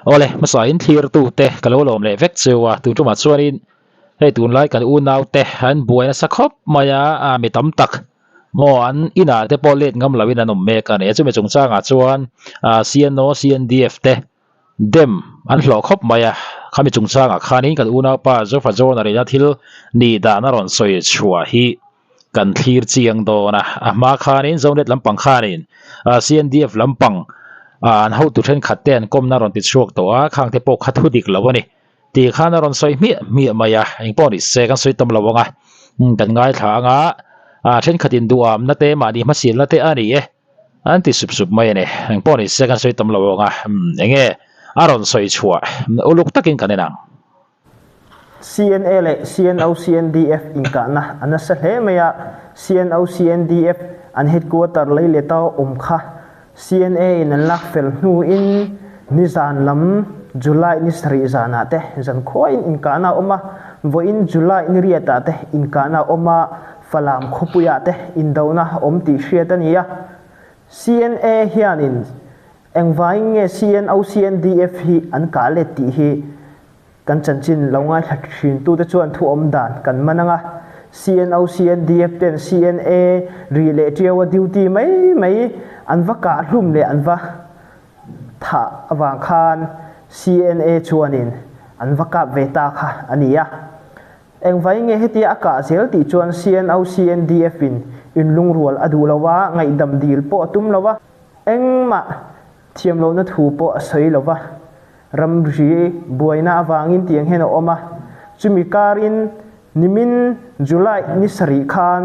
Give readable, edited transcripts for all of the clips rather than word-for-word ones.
Awle, hmasa in thlir tute ka lo lawm leh vek cheu a, tun tumah chuanin hei tunlai kan unau te an buai nasa khawp mai a, a mi tam tak maw an inah te pawh let ngam loin an awm mek a ni. Chumi chungchangah chuan CNO, CNDF te dem an hlawh khawp mai a, khami chungchangah khanin kan unaupa Zofa John-a rina thil nih dan a rawn sawi chhuah hi kan thlir chiang dawn a, a hma khanin Zonet lampang khanin CNDF lampang an hotu thenkhat te an kawmna rawn ti chhuak tawh a, khang te pawh kha thu dik lo a ni tih khan a rawn sawi hmiah hmiah mai a, engpawh ni se kan sawi tam lo ang a, kan ngaithla ang a, thenkhat in duhamna te mahni hmasilna te a ni e an ti sup sup mai a ni, engpawh ni se kan sawi tam lo ang a, enge a rawn sawi chhuah uluk takin kan en ang. CNA leh CNO-CNDF inkahna a nasa hle mai a, CNO-CNDF an headquarter lei leta awm kha CNA in an lak fel hnuin nizan lam July ni sarih zanah te zankhuain inkahna a awm a, vawiin July ni riatah te inkahna a awm a, Falam khawpuiah te indona a awm tih hriat a ni a. CNA hianin engvangin nge CNO-CNDF hi an kah let tih hi Kan chanchin lo ngaithla thintute chuan thu awm dan kan man ang a, CNO, CNDF ten CNA ri leh tiaua duty mai mai an va kah hlum leh an va thah avang khan CNA chuanin an va kap ve ta kha a ni a. Engvai nge hetia a kah zel tih chuan CNO, CNDF in inlungrual a duh lo a, ngaihdam dil pawh a tum lo a, engmah thiam lohna thu pawh a sawi lo va. Ramri buaina avangin tiang hian a awm a, chumi karin nimin July ni sarih khan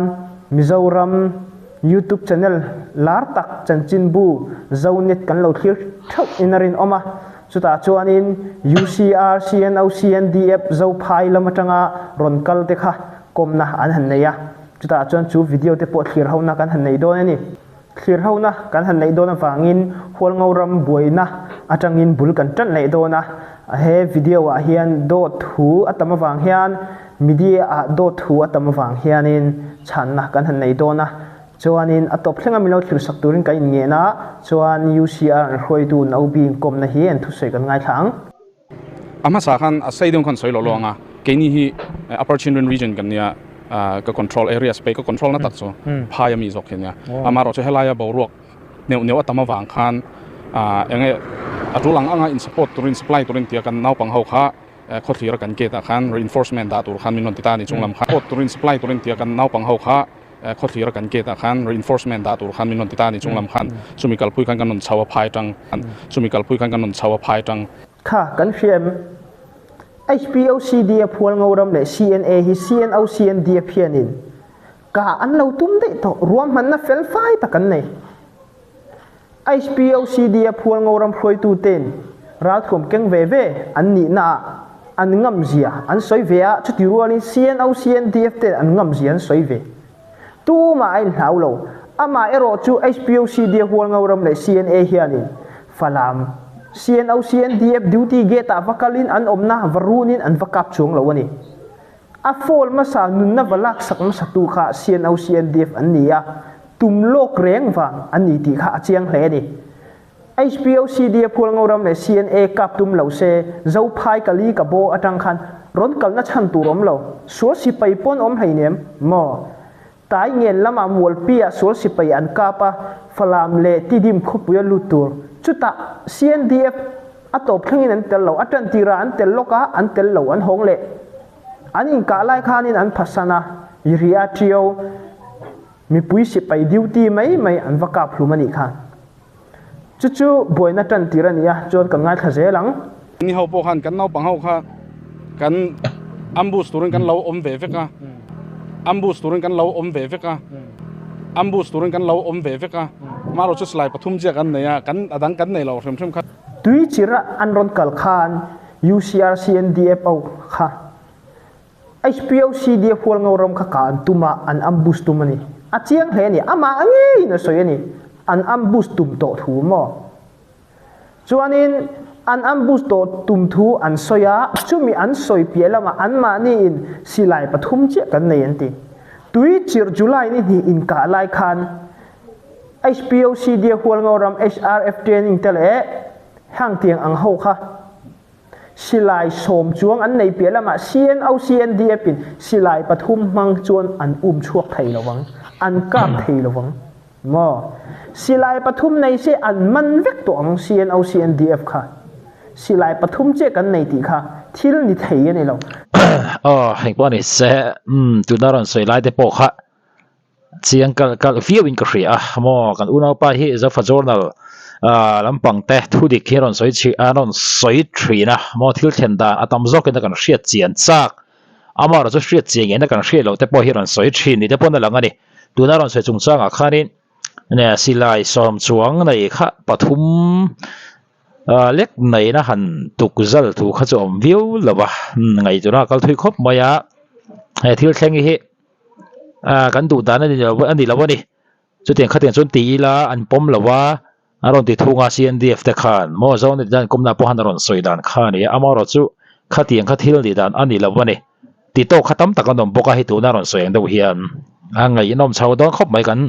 Mizoram YouTube channel lar tak chanchinbu Zonet kan lo thlir theuh in a rinawm a, chutah chuanin UCR, CNO, CNDF, Zophai lam atanga rawn kal te kha kawmna an han nei a, chutah chuan chu video te pawh thlir hona kan han nei dawn a ni. Thlir hona kan han neih dawn avangin Hualngo ram buaina atangin bul kan tan leh dawn a, he video ah hian dawt thu a tam avang hian media ah dawt thu a tam avang hianin chhanna kan han nei dawn a, chuanin a tawp thlenga min lo thlir sak turin kan inngen a, chuan UCR an hruaitu Naobi inkawmna hi an thusawi kan ngaithla ang. A hmasa khan a sei deuh khan sawi lo lo ang a, keini hi Upper Chinrin Region kan nia, ka control area space ka control na tak chu phai ami zawk hi a nia. Amaherawhchu chu helaia boruak neuh neuh a tam avang khan eng nge a tul ang anga in support turin supply turin tia kan naupang ho kha khawthlir a kan gate ah khan reinforcement dah tur khan min rawn ti ta a ni chung lam khan support turin supply turin tia kan naupang ho kha Khawthlir a kan gate ah khan reinforcement dah tur khan min rawn ti ta a ni chung lam khan chumi kalpui khan kan rawn chho a phai tang chumi kalpui khan kan rawn chho a phai tang. Kha kan hria em? HPOCDF Hualngoram leh CNA hi CNOCNDF hianin kah an lo tum daih tawh, ruahmanna fel fai tak an nei. HPOCDF Hualngoram hruaitute'n ralthuam keng ve ve an nihnaah an ngamzia an sawi ve a, chuti rualin CNOCNDF te'n an ngamzia an sawi ve. Tumah a inhlau lo. Amah erawh chu HPOCDF Hualngoram leh CNA hianin Falam CNOCNDF duty gate-ah va kalin an awmna va runin an va kap chuang lo a ni. A fall hmasa nunna va laksak hmasatu kha CNOCNDF an ni a, tum lawk reng vang an ni tih kha a chiang hle a ni. HPOCDF Hualngoram leh CNA kap tum lo se, Zophai Kali ka bo atang khan rawn kalna chhan tur awm lo. Sual sipai pawn awm hleinem maw? Tai ngen lamah Mualpi-ah sual sipai an kap a, Falam leh Tidim khawpui a lut tur. Chutah CNDF a tawp thlengin an tel lo, a tan tirah an tel lawk a, an tel lo, an hawng leh. An inkah lai khanin an phasan a, Ria Trio mipui sipai duty mai mai an va kap hlum a nih kha. Chu chu buaina tan tir a ni a, chuan kan ngaithla zel ang. Ni ho pawh khan kan naupang ho kha kan ambush turin kan lo awm ve vek a, ambush turin kan lo awm ve vek a, ambush turin kan lo awm ve vek a, amaherawhchu chu silai pathum chiah kan nei a, kan a dang kan nei lo hrim hrim kha. Tui chira an rawn kal khan UCRCNDFO kha HPOCD Hualngo ram kha kah an tum a, an ambush tum a ni. A chiang hle a ni. Amah ngeiin a sawi a ni. An ambush tum tawh thu maw? Chuanin an ambush tawh tum thu an sawi a, chumi an sawi piah lamah anmahniin silai pathum chiah kan nei an ti. Tui chirh July ni hnih inkah lai khan HPOCD Hualngo ram HRF training te leh hang tiang ang ho kha. Silai sawm chuang an nei piah lamah CNO CNDF in silai pathum hmang chuan an um chhuak thei lo vang, an kap thei lo vang maw? Silai pathum nei se an man vek tawh ang CNO CNDF kha. Silai pathum chiah kan nei tih kha thil ni thei a ni lo. Aw, engpawh ni se, umm tuna rawn sawi lai te pawh kha Chiang kalh kalh viau in ka hria a, maw kan unaupa hi Zofa Journal lampang te thu dik hi a rawn sawi chhi a rawn sawi thin a, maw thil thlen dan a tam zawkin a kan hriat chian chak, amaherawh chu hriat chian ngei na kan hriat loh te pawh hi a rawn sawi thin ni te pawn a lang a ni. Tuna rawn sawi chungchangah khanin silai sawm chuang nei kha pathum lek neihna han tuk zal thu kha chu a awm viau lo va, ngaihtuahna a kal thui khawp mai a, he thil thleng hi. Ah kan duh dan a ni lo a ni lo a ni chutiang khatiang chuan ti ila an pawm lo a a rawn ti thung a C_N_D_F te khan maw Zonet hian kawmna pawh han a rawn sawi dan kha a ni a amaherawh chu khatiang kha thil nih dan a ni lo a ni ti tawk kha tam tak an awm bawk a hei tuna rawn sawi ang deuh hian a ngaihnawm chho dawn khawp mai kan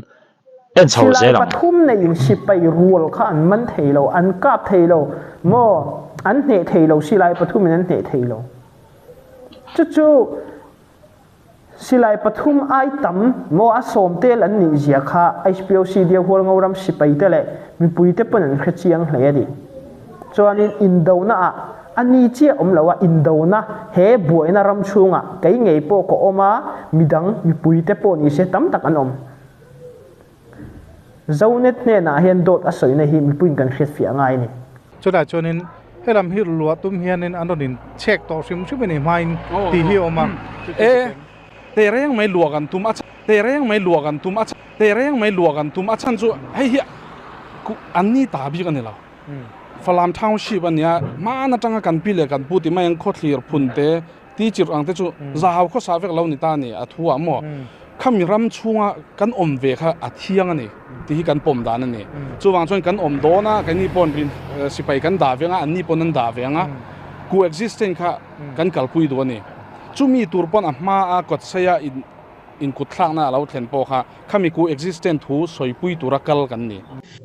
en chho Silai zel ang. pathum neiin sipai rual kha an man thei lo an kap thei lo maw an hneh thei lo silai pathumin an hneh thei lo chu chu. Silai pathum ai tam maw a sawm tel an nih zia kha HPOC Dia Hualngo ram sipai te leh mipui te pawn an hre chiang hle a ni. Chuanin indona ah a ni chiah awm lo a, indona he buaina ram chhungah kei ngei pawh ka awm a, midang mipui te pawh ni se tam tak an awm. Zonet hnenah hian dawt a sawina hi mipuiin kan hriatfiah ngai a ni. Chutah chuanin helam hi luah tum hianin an rawn inchhek tawh hrim hrim a ni hmain tih hi a awm a. E, teh reng mai luah kan tum a, teh reng mai luah kan tum a, teh reng mai luah kan tum a chhan chu hei hi an ni ta bik a ni lo. Falam Township a nia, hmaan atanga kan pi leh kan pu ti mai ang khawthlir phun te, Teacher ang te chu zahau khawsa vek lo ni ta ni a thu ah maw khami ram chhunga kan awm ve kha a thiang a ni tih hi kan pawm dan a ni. Chuvang chuan kan awm dawn a keini pawn rin sipai kan dah veng a anni pawn an dah veng a coexistence kha kan kalpui duh a ni. Chumi tur pawn a hma a kawtseia in inkut thlakna a lo thlen pawh kha khami coexistence thu sawipui tura kal kan ni.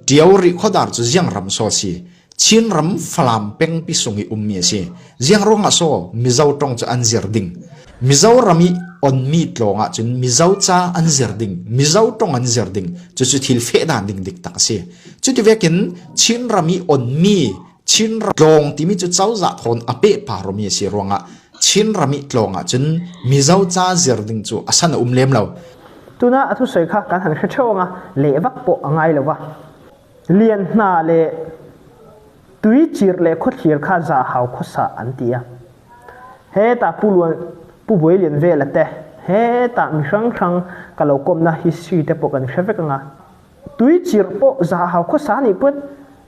Tiau rih khawdar chu ziang ram saw si Chinram Falam peng pi sung i ummi a si. Ziangruang ah saw Mizo tong cu an zir ding. Mizoram i onmi tlawng ahcun Mizo ca an zir ding, Mizo tong an zir ding. Cucu thil feh dan ding dik tak a si. Cuti vekin Chinram i onmi Chinram tlawng timi cu cozah thawn a peh paromi a si ruangah Chinram i tlawng ahcun Mizo ca zir ding cu a san a um lem lo. Tuna a thusawi kha kan han hre theuh anga leh vak pawh a ngai lo va. Lian hna leh tui chirh leh khawthlir kha zahau khawsa an ti a. Hetah Pu Luan, Pu Buailian Vela te, hetah mi hrang hrang ka lo kawmna history te pawh kan hre vek anga. Tui chirh pawh zahau khawsa nih pawn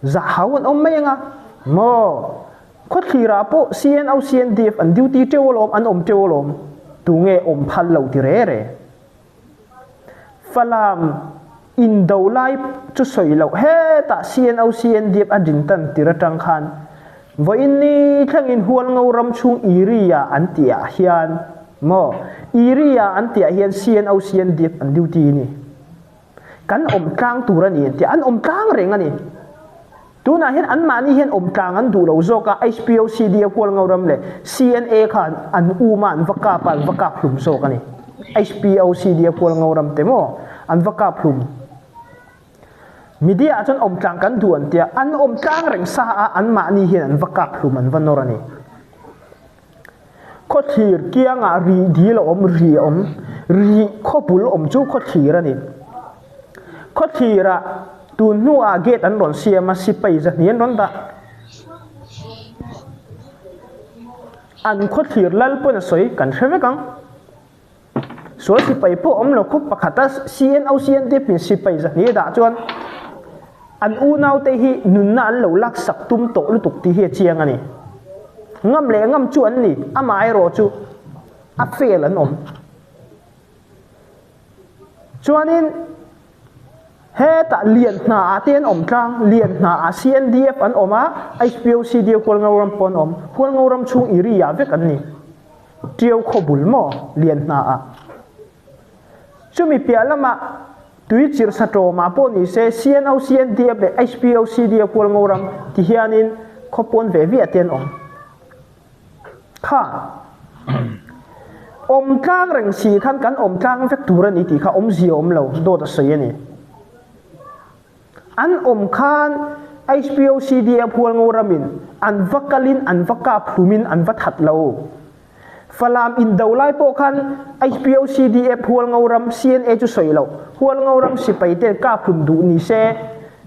zahau an awm mai anga maw? Khawthlirah pawh CNO, CNDF an duty teuh alawm, an awm teuh alawm. Tunge awm phal lo ti re re. Falam indo lai chu sawi loh hetah CNO CNDF a din tan tir atang khan vawiin ni thlengin Hualngo ram chhung Iriya an tih ah hian maw Iriya an tih ah hian CNO CNDF an duty a ni. Kan awm tlang tur a ni an ti a, an awm tlang reng a ni. Tunah hian anmahni hian awm tlang an duh lo zawk a, HPO CDA Hualngo ram leh CNA kha an um a, an va kap a, an va kap hlum zawk a ni. HPO CDA Hualngo ram te maw an va kap hlum. Media ah chuan awm tlang kan duh an tia, an awm tlang reng sa a, anmahni hian an va kap hlum, an va nawr a ni. Khawthlir kiangah rih dil a awm, ri a awm. Rih khawpul awm chu khawthlir a ni. Khawthlirah tun hnuah gate an rawn siam a, sipai zahnih an rawn dah. An khawthlir lal pawn a sawi kan hre vek ang. Sual sipai pawh awm lo khup pakhat a, CNO CNDP in sipai zahnih a dah chuan an unaute hi nunna an lo laksak tum tawh lutuk tih hi a chiang a ni. Ngam leh ngam chu an ni, amaherawh chu a fail an awm. Chuanin hetah lian hna ah te an awm tlang, lian hna ah CNDF an awm a, HPO CDO Hualngo ram pawh an awm. Hualngo ram chhung iri ah vek an ni. Ṭiau khaw bul maw lian hna ah. Chumi piah lamah tui chirh sa ṭawmah pawh ni se CNO, CNDF leh HPO, CDF Hualngo ram ti hianin khaw pawn ve viah te an awm. Kha awm tlang reng si khan kan awm tlang vek tur a ni tih kha awmzia awm lo, dawt a sawi a ni. An awm khan HPOCDF Hualngo ramin an va kalin an va kap hlumin an va that lo. Falam indo lai pawh khan HPOCDF Hualngo ram CNA chu sawi loh, Hualngo ram sipai ten kap hlum duh ni se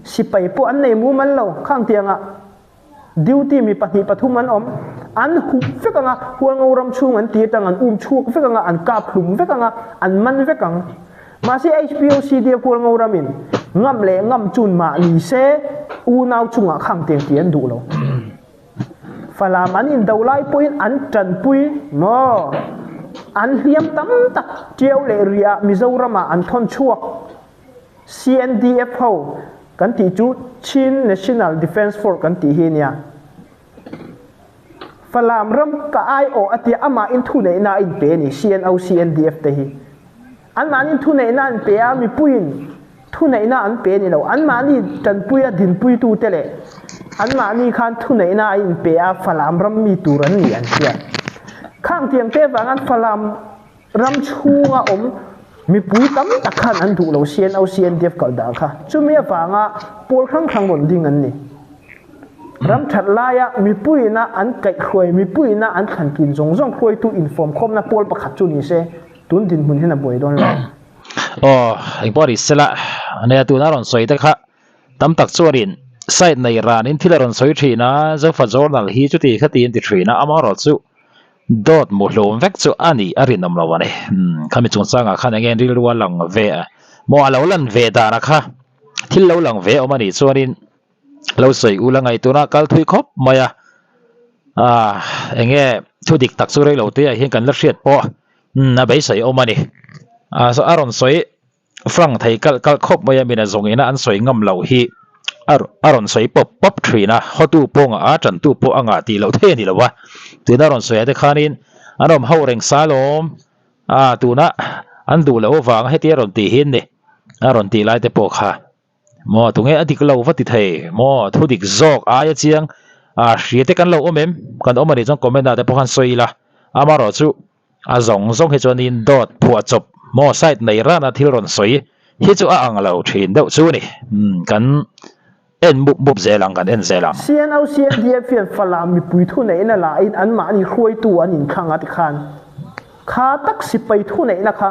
sipai pawh an nei mumal lo khang tiangah Duty mi pahnih pathum an awm. An hup vek ang a, Hualngo ram chhung an ti atang an um chhuak vek ang a, an kap hlum vek ang a, an man vek ang. Mahse HPOCDF Hualngo ramin ngam leh ngam chun mah ni se unau chungah khang tiang tih an duh lo. Falam an indo lai pawhin an tanpui maw? An hliam tam tak Tiau leh Riah Mizoramah an thawn chhuak. CNDF ho kan tih chu Chin National Defence Force kan tih hi nia. Falam ram ka aiawh a tia amahin thuneihna a inpe a ni CNO CNDF te hi. Anmahni thuneihna an pe a, mipuiin thuneihna an pe a ni lo. Anmahni tanpuia dinpuitute leh anmahni khan thuneihna a inpe a, Falam ram mi tur an ni an tia. Khang tiang te avang an Falam Ram chhunga awm mipui tam tak khan an duh lo CNO CNDF kal dan kha. Chumi avanga pawl hrang hrang rawn ding an ni. Ram that laia mipuiina an kaihhruai, mipuiina an thlantlin zawng zawng hruaitu infawmkhawmna pawl pakhat chu ni se, tun dinhmun hian a buai dawn lo. Aw, engpawh ni sela, nia tuna rawn sawi te kha tam tak chuanin side nei ranin thil a rawn sawi thin a, Zofa Journal hi chuti khati an ti thin a, amaherawh chu Dawt mu hlawm vek chu a nih a rinawm lo a ni. Umm, khami chungchangah khan eng nge rilru a lang ve a? Maw a lo lan ve dan a kha thil lo lang ve awm a nih chuanin lo sawi ula ngaihtuahna a kal thui khawp mai a. Ah, eng nge thu dik tak chu reilo te ah hian kan la hriat pawh umm a beisei awm a ni. Ah, a rawn sawi Frank thei kalh kalh khawp mai a mina zawng ina an sawi ngam loh hi a a rawn sawi pawp pawp thin a, hawtu pawh ngah a, tantu pawh a ngah tih loh thei a ni lo a, tuna rawn sawi ah te khanin an awm ho reng sa lawm a, tuna an duh loh avanga hetia rawn tih hi an ni a rawn tih lai te pawh kha maw tunge a dik lo va ti thei maw thu dik zawk aia chiang a hria te kan lo awm em kan awm a nih chuan comment ah te pawh khan sawi ila amaherawhchu A zawng zawng hi chuanin dawt phuahchawp maw side nei rana thil rawn sawi hi chu a ang lo thin deuh chu a ni. Umm kan en mup mup zel ang, kan en zel ang. CNO CNDF hian Falam mipui thuneihna lahin anmahni hruaitu an inthlang a tikhan kha tak sipai thuneihna kha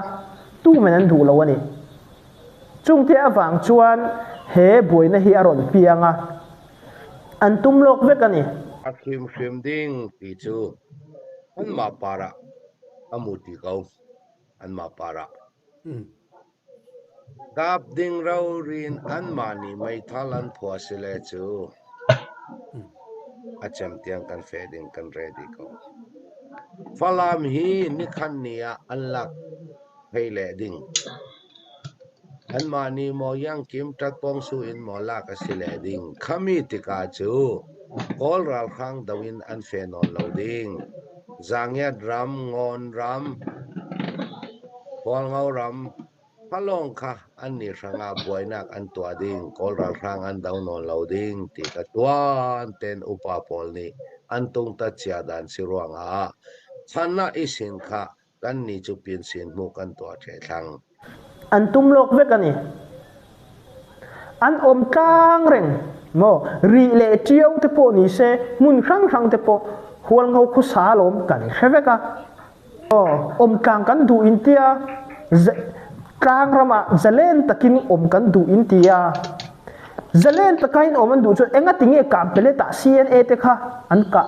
tumen an duh lo a ni. Chungte avang chuan he buaina hi a rawn piang a, an tum lawk vek a ni. A hrimhrim ding tih chu anmah parah a mu ti ko, anmah parah. Kap ding rorin anmahni meithal an phuah si le chu a chem tiang kan feh ding kan ready ko. Falam hi nikhat ni ah an lak phei leh ding. Anmahni maw Yangkim Ṭatpawngsu in maw lak a si leh ding. Khami tikah cu Kawl ralhrang do in an fe nawn lo ding. Zangiat ram, Ngawn ram, Hualngo ram, Phalawng kha annih hrangah buainak an tuah ding, Kawl ralhrang an do nawn lo ding ti kha tuan tein upa pawl nih an tungtat cia dan si ruangah chan ah i sin kha Kan ni chu pinsin hmuh kan tuah ṭheh thlang. An tum lawk vek a ni. An awm tlang reng maw? Rih leh ṭiau te pawh ni se, hmun hrang hrang te pawh Hualngo khusa lawm kan hre vek a. Aw, awm tlang kan duh in tia, tlang ramah zalen takin awm kan duh in tia. Zalen takain awm an duh chuan engati nge Kampeleta CNA te kha an kah?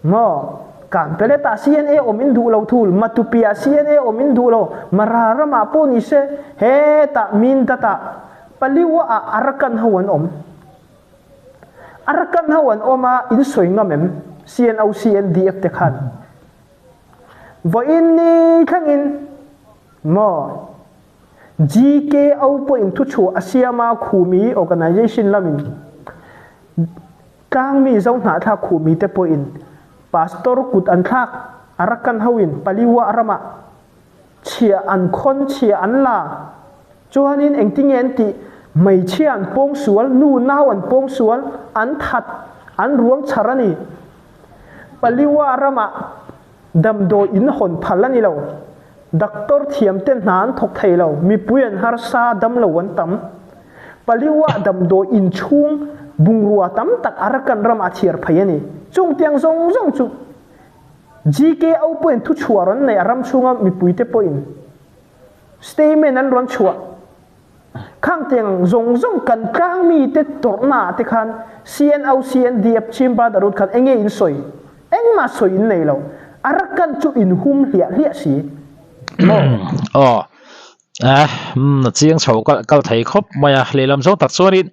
Maw? Kanpelet ah CNA awm in duh lo thul, Matupi ah CNA awm in duh lo, Mara ram ah pawh ni se, hetah Mindat ah, Paliwa ah Arakan ho an awm. Arakan ho an awm a, in sawi ngam em? CNO, CNDF te khan. Vawiin ni thlengin, maw? GKO pawh in thuchhuah a siam a, Khumi organization lamin Tlangmi Zohnahthlak khuhmite pawhin Pastor kut an thlak, Arakan hoin Paliwa ramah chhia an khawn, chhia an la. Chuanin engtinge an tih? Hmeichhia an pawngsual, nu nau an pawngsual, an that, an ruang chhar a ni. Paliwa ramah damdawi in hawn phal a ni lo. Doctor thiam te hna an thawk thei lo, mipui an harsa, damlo an tam. Paliwa damdawi in chhung bungrua tam tak Arakan ramah chhiar phei a ni. Chung tiang zawng zawng chu GKO pawhin thuchhuah rawn nei a ram chhunga mipuite pawhin statement an rawn chhuah. Khang tiang zawng zawng kan tlang mite tawrhna ah te khan CNO, CNDF, Chin Brotherhood khan enge in sawi? Engmah sawi in nei lo. Arakan chu in hum hliah hliah si. Maw? Aw. Eh, umm a chiang chho kal kal thei khawp mai a, lehlam zawng tak chuanin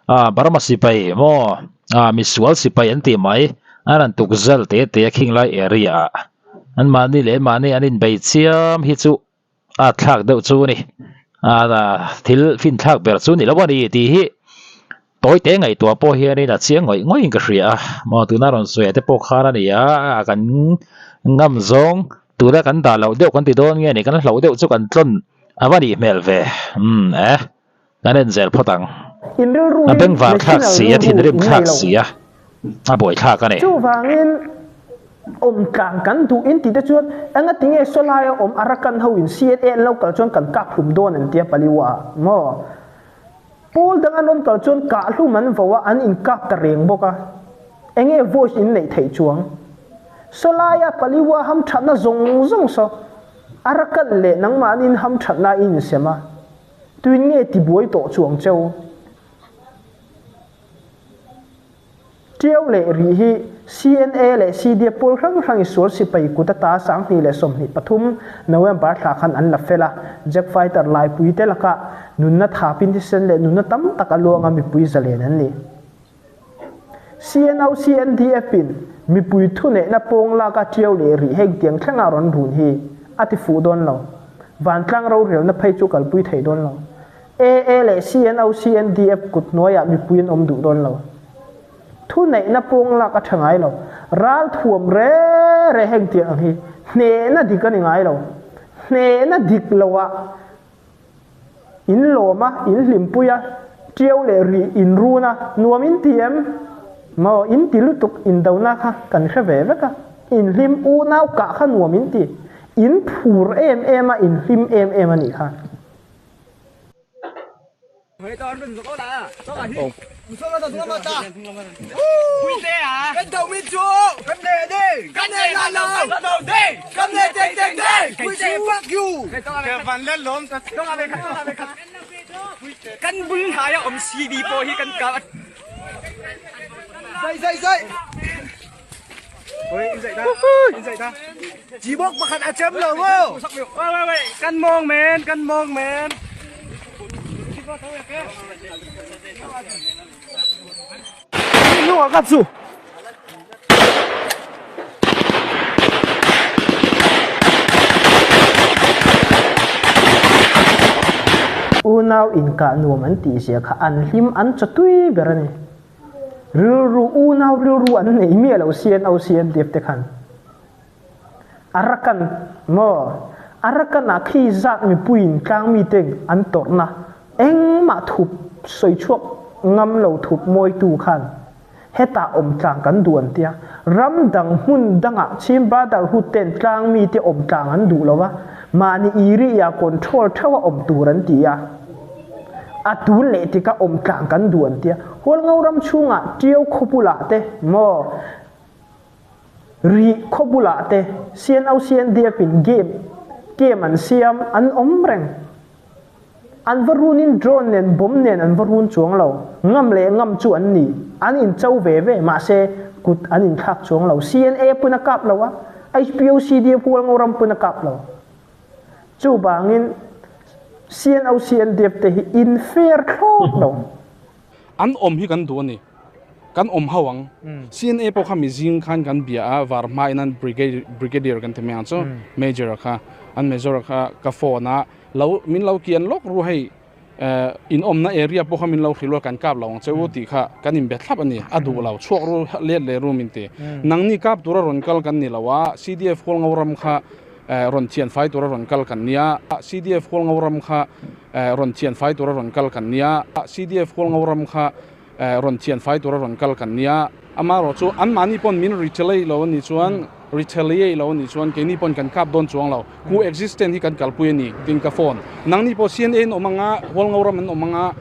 ah Burma sipai maw ah misual sipai an tih mai an rawn tuk zal te te a khing lai area ah an mahni leh mahni an inbei chiam hi chu a thlak deuh chu a ni a thil fin thlak ber chu ni lo a ni tih hi tawi te ngaihtuah pawh hianin a chiang ngawih ngawih in ka hria a maw tuna rawn sawi ah te pawh khan a ni a kan ngam zawng tuna kan dah loh deuh kan ti dawn nge ni kan hloh deuh chu kan tlawn a va nih hmel ve umm eh kan en zel phawt ang In rilru a hi bengvar thlak national si a rilru thinrim in thlak nei lo. si a a buai thlak a ni. Chuvangin awm tlang kan duh in tih te chuan eng a tinge sawlai a awm Arakan ho in CNA an lo kal chuan kan kap hlum dawn an tia Paliwa ah maw? Pawl dang an rawn kal chuan kah hlum an vo a an in kap ta reng bawk a enge voice in neih theih chuang? Sawlai a Paliwa ham thatna zawng zawng saw Arakan leh nangmahni in ham thatna in insem a Tuin nge tibuai tawh chuang cheu? Ṭiau leh rih hi CNA leh CDF pawl hrang hrang i sual sipai kut ata 2023 November thla khan an la fel a. Jet fighter laipui te lakah nunna thapin thisen leh nunna tam tak a luanga mipui zalen an ni. CNO CNDF in mipui thuneihna pawng lak a ṭiau leh rih heng tiang thlengah rawn run hi a ti fuh dawn lo. Vantlang rorelna phei chu kalpui thei dawn lo. AA leh CNO CNDF kut hnuaiah mipui an awm duh dawn lo. Thuneihna pawng lak a ṭha ngai lo. Ral thuam re re heng tiang ang hi hnehna dik a ni ngai lo. Hnehna dik loah In lawm a, in hlimpui a, ṭiau leh rih in run a, nuam in ti em? Maw, in ti lutuk indona kha kan hre ve vek a, in hlim unau kah kha nuam in ti, in phur em em a, in hlim em em a nih kha. Kan bul hnai a om CD pawh hi kan kal. Kan mawng men, kan mawng men. Unau inkah nuam an tih zia kha an hlim an chaw tui ber a ni. Rilru unau rilru an nei miah lo CNO CNDF te khan. Arakan maw? Arakan ah khi zat mipuiin tlangmi te an tawrhna engmah thup sawi chhuak ngam lo thup mawitu khan hetah awm tlang kan duh an tia. Ram dang hmun dangah Chin Brotherhood ten tlangmi te awm tlang an duh lo va, mahni area control theuh a awm tur an ti a. A tun leh tikah awm tlang kan duh an tia. Hualngo ram chhungah Tiau khawpulah te maw? Rih khaw bulah te CNO CNDF in game game an siam an awm reng. An va run in drone nen bomb nen an va run chuang lo. Ngam leh ngam chu an ni. An in cho ve ve mahse kut an in thlak chuang lo. CNA pawn a kap lo a, HPO CDF Hualngo ram pawn a kap lo. Chuvangin CNO CNDF te hi in fair thlawt lo. An awm hi kan duh a ni. Kan awm ho ang. CNA pawh kha mi zing khan kan bia a, var hma in an brigadier kan ti mai ang chu, major a kha, an major a kha ka phone a, lo min lo kian lawk ru hei in awmna area pawh kha min lo hrilh a, kan kap lo ang che u tih kha kan inbe thlap a ni. A duh lo, chhuak ru let leh ru min ti. Nangni kap tura rawn kal kan ni lo a, CDF Hualngo ram kha rawn thian fai tura rawn kal kan nia, CDF Hualngo ram kha rawn thian fai tura rawn kal kan nia, CDF Hualngo ram kha rawn thian fai tura rawn kal kan nia. Amaherawhchu anmahni pawn min retaliate lo a nih chuan, retaliate lo a nih chuan keini pawn kan kap dawn chuang lo. Coexistence hi kan kalpui a ni tiin ka phone. Nangni pawh CNA an awm ang a, Hualngo ram an awm ang a,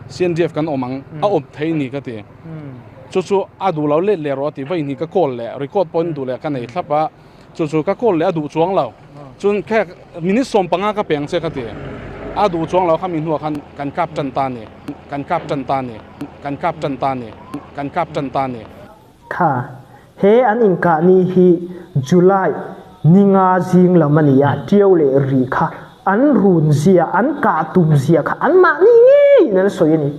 CNDF kan awm ang, a awm thei a ni ka ti. Chu chu a duh lo let leh rawh a ti, vawiin hi ka call leh, record pawhin duh leh ka nei thlap a. Chu chu ka call leh a duh chuang lo. Chuan khe minute 15 ka peng che ka ti. A duh chuang lo kha mi hnuah khan kan kap tan ta ni. Kan kap tan ta ni. Kan kap tan ta ni. Kan kap tan ta ni. Kha, he an inkah ni hi July ni nga zing lam a ni a, Tiau leh Ri kha an run zia, an kah tum zia kha anmahni ngeiin an sawi a ni.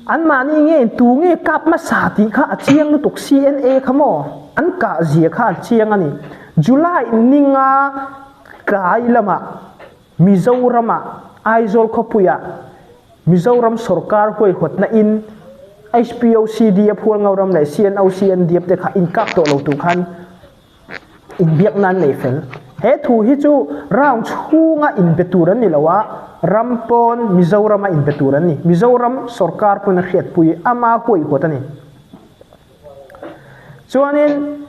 Anmahni nge tu nge kap hmasa tih kha a chiang lutuk CNA kha maw an kah zia kha a chiang a ni. July ninga tlai lamah Mizoramah Aizawl khawpuiah Mizoram sorkar huaihawtna in HPOCDF Hualngoram leh CNOCNDF te kha inkap tawh lo tur khan Inbiakna an nei fel. He thu hi chu round chhunga inbe tur an ni lo a, ram pawn Mizorama inbe tur an ni. Mizoram sorkar pawn a hriatpui ama huaihawt a ni. Chuanin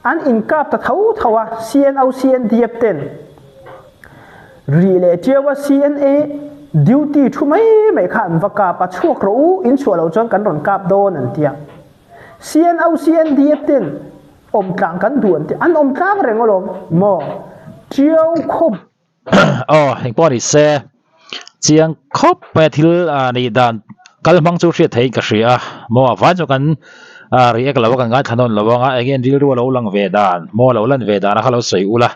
an inkap ta tho tho a, CNO, CNDF ten rih leh tiau a CNA duty thu mai mai kha an va kap a, chhuak rawh u, in chhuah loh chuan kan rawn kap dawn an ti a. CNO CNDF ten awm tlang kan duh an ti an awm tlang reng alawm maw Tiau khawp. Aw engpawh ni se chiang khawp mai a thil nih dan kal hmang chu hriat theihin ka hria a maw a vai chu kan react lo a kan ngaithla nawn lo anga eng nge an rilru a lo lang ve dan maw a lo lan ve dan a kha lo sawi ula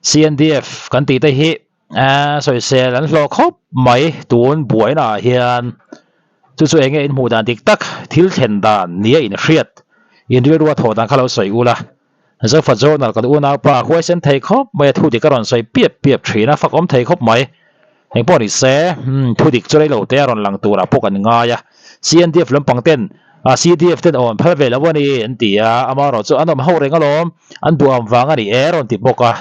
CNDF kan tih te hi Sawisel an hlawh khawp mai tun buaina ah hian chu chu enge in hmuh dan dik tak thil thlen dan nia in hriat in rilru a thawh dan kha lo sawi ula Zofa Journal kan unaupa huaisen thei khawp mai a thu dik a rawn sawi piap piap thin a fakawm thei khawp mai engpawh ni se thu dik chu reilo te a rawn lang turah pawh kan ngai a CNDF lampang ten CDF ten awm phal ve lo a ni an ti a amaherawhchu chu an awm ho reng alawm an duham vang a ni e rawn ti bawk a.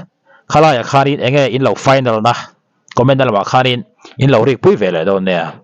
Khalaiah khanin enge in lo final na comment na lamah khanin in lo rik pui ve leh dawn nia.